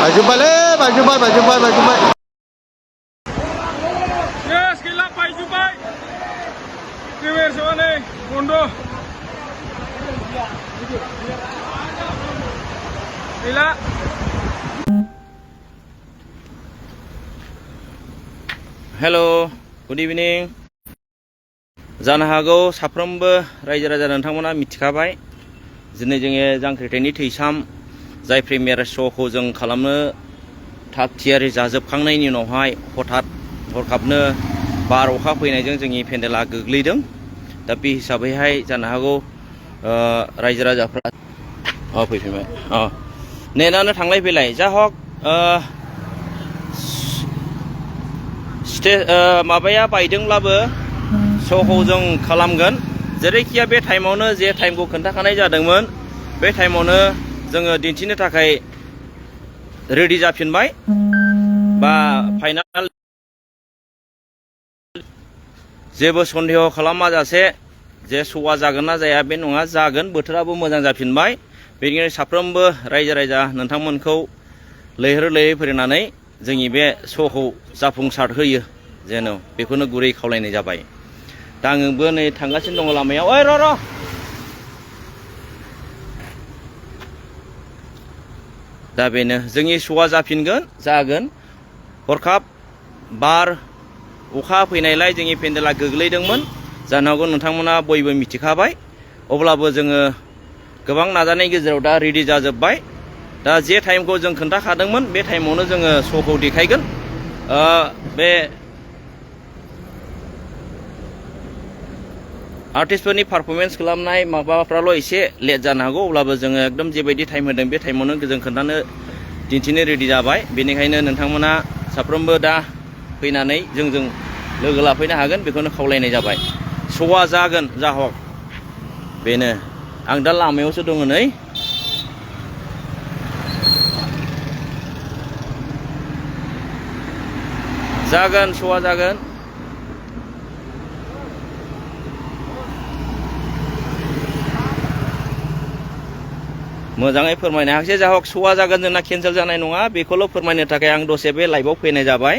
Bye. Yes, gila Pak Jupai. Kiwir sewane, mundur. Gila. Hello, good evening. जानो हागौ साफ्रोमबो रायजो राजा नोंथांमोना मिथिखाबाय दिनै जोङो जांख्रिथायनि थैसाम जाय प्रिमियार श'खौ जों खालामनो थाग थियारि जाजोबखांनायनि उनावहाय हरखाबनो बार अखा फैनायजों जोंनि पेन्डेला गोग्लैदों। दा बे हिसाबैहाय जानो हागौ रायजो राजाफ्रा फैफिनबाय नेटआनो थांलाय फैलाय जा हक माबाया बायदोंब्लाबो श'खौ जों खालामगोन जेरैखिया बे टाइमावनो जे टाइमखौ खोन्थाखानाय जादोंमोन बे टाइमावनो जोङो दिन्थिनो थाखाय रेडि जाफिनबाय बा फाइनाल जेबो सन्देह खालामाजासे जे श'आ जागोन ना जाया बे नङा जागोन बोथोराबो मोजां जाफिनबाय बेनिखायनो साफ्रोमबो रायजो राजा नोंथांमोनखौ लैहोर लैहोर फैनानै जोंनि बे श'खौ जाफुंसार होयो जेन' बेखौनो गुरै खावलायनाय जाबाय। दा आंबो नै थांगासिनो दङ लामायाव ओइ र' दा बेनो जोंनि श'आ जाफिनगोन जागोन हरखाब बार अखा फैनायलाय जोंनि पेन्डेला गोग्लैदोंमोन जानो हागौ नोंथांमोना बयबो मिथिखाबाय अब्लाबो जोङो गोबां नाजानायनि गेजेराव दा रेडि जाजोब्बाय। दा जे टाइमखौ जों खोन्थाखादोंमोन बे टाइमावनो जोङो श'खौ देखायगोन। बे आर्टिस्टफोरनि पारफरमेन्स खालामनाय माबाफ्राल' एसे लेट जानो हागौ अब्लाबो जोङो एकदम जेबायदि टाइम होदों बे टाइमावनो जों खोन्थानो दिन्थिनो रेडि जाबाय। बेनिखायनो नोंथांमोना साफ्रोमबो दा फैनानै जोंजों लोगो लाफैनो हागोन बेखौनो खावलायनाय जाबाय। श'आ जागोन जा हक बेनो आं दा लामायावसो दङ नै जागोन श'आ जागोन मोजाङै फोरमायनो हायाखिसै जा हक श'आ जागोन जोंना केन्सेल जानाय नङा बेखौल' फोरमायनो थाखाय आं दसे बे लाइभआव फैनाय जाबाय।